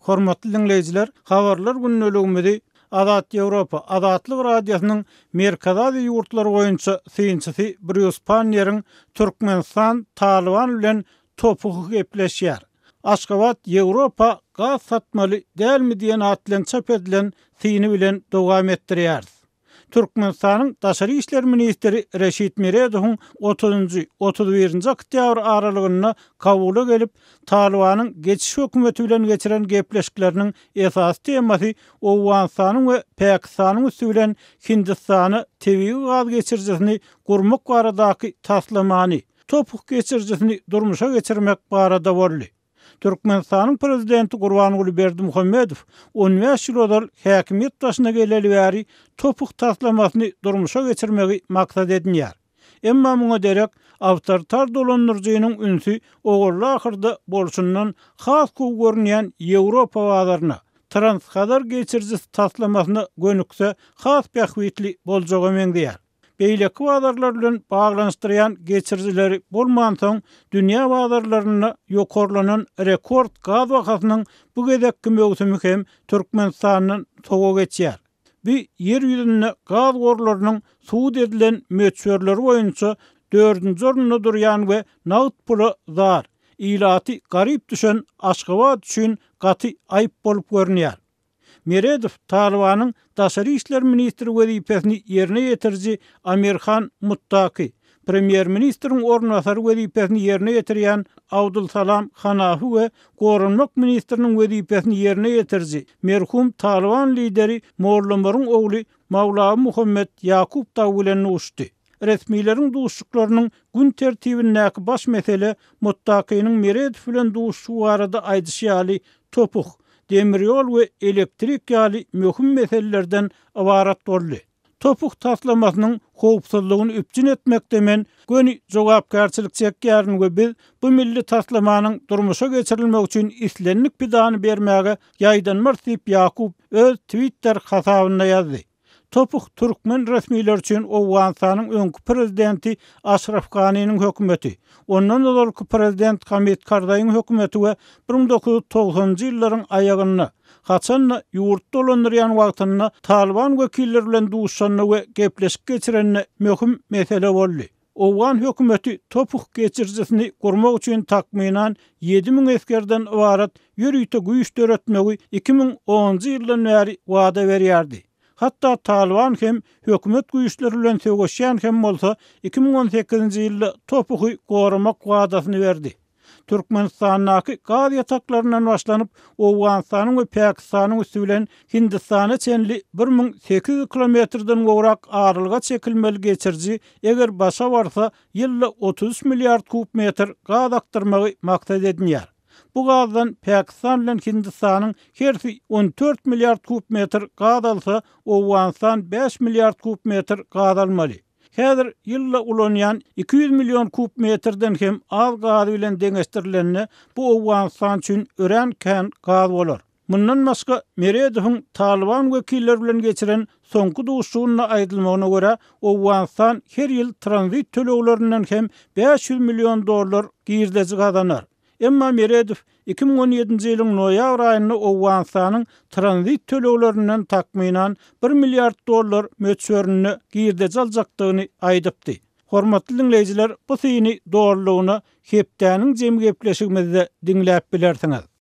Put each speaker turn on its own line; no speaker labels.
Hormatly diňleýjiler, Habarlar gündeligimizi Azat Ýewropa, Azatlyk Radiosynyň Merkezi Aziýa ýurtlary boýunça synçysy Brýus Panneriň Türkmenistan Talyban bilen topuhy gepleşýär. Aşgabat Ýewropa gaz satmaly dälmi diýen at bilen çap edilen syny bilen dowam etdirýäris. Türkmenistanyň daşary işler ministri Reşit Meredowyň otuzynjy, 31-nji oktýabr aralygynda Kabula gelip, Talybanyň geçiş hökümeti bilen geçiren gepleşikleriniň esasy temasy Owganystanyň we Pakistanyň üsti bilen Hindistana tebigy gaz geçirijisini gurmak baradaky taslamany, Topuk geçirijisini durmuşa geçirmek barada boldy. Türkmenistanyň Prezidenti Gurbanguly Berdimuhamedow on bäş ýyl ozal häkimiýet başyna geleli bäri Topuk taslamasyny durmuşa geçirmegi maksat edinýär. Emma muňa derek awtoritar dolandyryjynyň ünsi ogurly-ahyrda bolşundan has gowy görünýän Ýewropa bazaryna, Transhazar geçirijisi taslamasyna gönükse has bähbitli boljaga meňzeýär. Beýleki bazarlar bilen baglanyşdyrýan geçirijileri bolmansoň, dünýä bazarlarynda ýokarlanan rekord gaz bahasynyň bu gezekki möwsümi hem Türkmenistandan sowa geçýär. Bu Ýer ýüzünde gaz gorlarynyň subut edilen möçberleri boýunça dördünji orunda durýan we nagt pula zar, ilaty garyp düşen Aşgabat üçin gaty aýyp bolup görünýär. Meredow Talybanyň daşary işler ministri wezipesini ýerine ýetiriji Amir Han Muttaki, premýer-ministriň orunbasary wezipesini ýerine ýetirýän Abdul Salam Hanafi we goranmak ministriniň wezipesini ýerine ýetiriji, merhum Talyban lideri Mollamaryň ogly Mawlawi Muhammed Ýakup dagy bilen duşuşdy. Resmileriň duşuşyklarynyň gün tertibindäki baş mesele Muttakiniň Meredow bilen duşuşygy barada aýdyşy ýaly topuh, demir ýol we elektrik ýaly möhüm meselelerden ybarat boldy. Topuh taslamasynyň howpsuzlygyny üpjün etmekde men göni jogapkärçilik çekýärin we biz bu milli taslamanyň durmuşa geçirilmegi üçin islendik pidany bermäge ýaýdanmarys diýip Ýakup öz Twitter hasabynda ýazdy. Topuh türkmen resmileri üçin Owganystanyň öňki prezidenti Aşraf Ganiniň hökümeti, ondan ozalky prezident Hamid Karzaýyň hökümeti we 1990-njy ýyllaryň aýagynda, haçan-da ýurt dolandyrýan wagtynda Talyban wekilleri bilen duşuşanda we gepleşik geçirende möhüm mesele boldy. Owgan hökümeti Topuh geçirijisini gurmak üçin takmynan 7000 esgerden ybarat ýörite güýç döretmegi 2010-njy ýyldan bäri wada berýärdi. Hatda Talyban hem hökümet güýçleri bilen söweşýän hem bolsa, 2018-nji ýylda Topuhy goramak wadasyny berdi. Türkmenistandaky gaz ýataklaryndan başlanyp, Owganystanyň we Pakistanyň üsti bilen Hindistana çenli 1800 kilometrden gowrak aralyga çekilmeli geçiriji, eger başa barsa, ýylda 33 milliard kub metr gaz akdyrmagy maksat edinýär. Bu gazdan Pakistan bilen Hindistanyň hersi 14 milliard kub metr gaz alsa, Owganystan bäş milliard kub metr gaz almaly. Häzir ýylda ulanýan 200 million kub metrden hem az gazy bilen deňeşdirilende, bu Owganystan üçin örän kän gaz bolar. Mundan başga, Meredowyň Talyban wekilleri bilen geçiren soňky duşuşygynda aýdylmagyna görä, Owganystan her ýyl tranzit töleglerinden hem 500 million dollar girdeji gazanar. Emma Meredow 2017-nji ýylyň noýabr aýynda Owganystanyň tranzit töleglerinden takmynan bir milliard dollar möçberinde girdeji aljakdygyny aýdypdy. Hormatly diňleýjiler, bu syny dolulygyna hepdäniň jemi gepleşigimizde diňläp bilersiňiz.